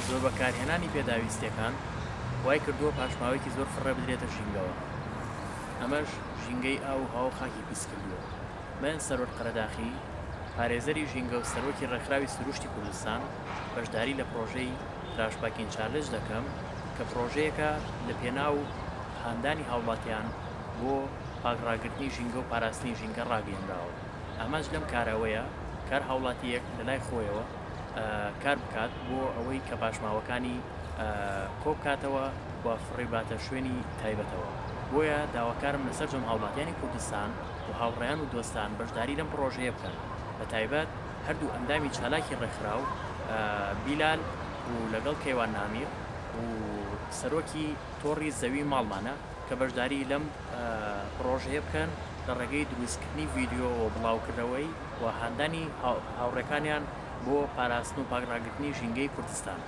زۆر بەکارهێنانی پێداویستیەکان وای کردووە پاشماوەیەکی زۆر فڕێ بدرێتە ژینگەوە، ئەمەش ژینگەی ئاو و هەوا و خاکی پیس کردووە. من سەروەر قەرەداخی، پارێزەری ژینگە و سەرۆکی ڕێکخراوی سروشتی کوردستان، بەشداری لە پڕۆژەی Trash Packing Challenge دەکەم کە پڕۆژەیەکە لە پێناو هاندانی هاوڵاتیان بۆ پاک ڕاگرتنی ژینگە و پاراستنی ژینگە ڕاگەیەنراوە. ئامانج لەم کارە ئەوەیە کە هەر هاوڵاتییەک لە لای خۆیەوە کار بکات بۆ ئەوەی کە پاشماوەکانی کۆبکاتەوە و فڕێیباتە شوێنی تایبەتەوە. بۆیە داواکارم لە سەرجەم هاوڵاتیانی کوردستان و هاوڕێیان و دۆستان بەشداری لەم پڕۆژەیە بکەن بە تایبەت هەردوو ئەندامی چالاکی ڕێکخراو بیلال و لەگەڵ کەیوان نامیق و سەرۆکی تۆڕی زەوی ماڵمانە کە بەشداری لەم پڕۆژەیە بکەن لە ڕێگەی دروستکردنی ڤیدیۆ و بڵاوکردنەوەی و هاندانی هاوڕێکانیان بۆ پاراستن و پاک ڕاگرتنی ژینگەی کوردستان.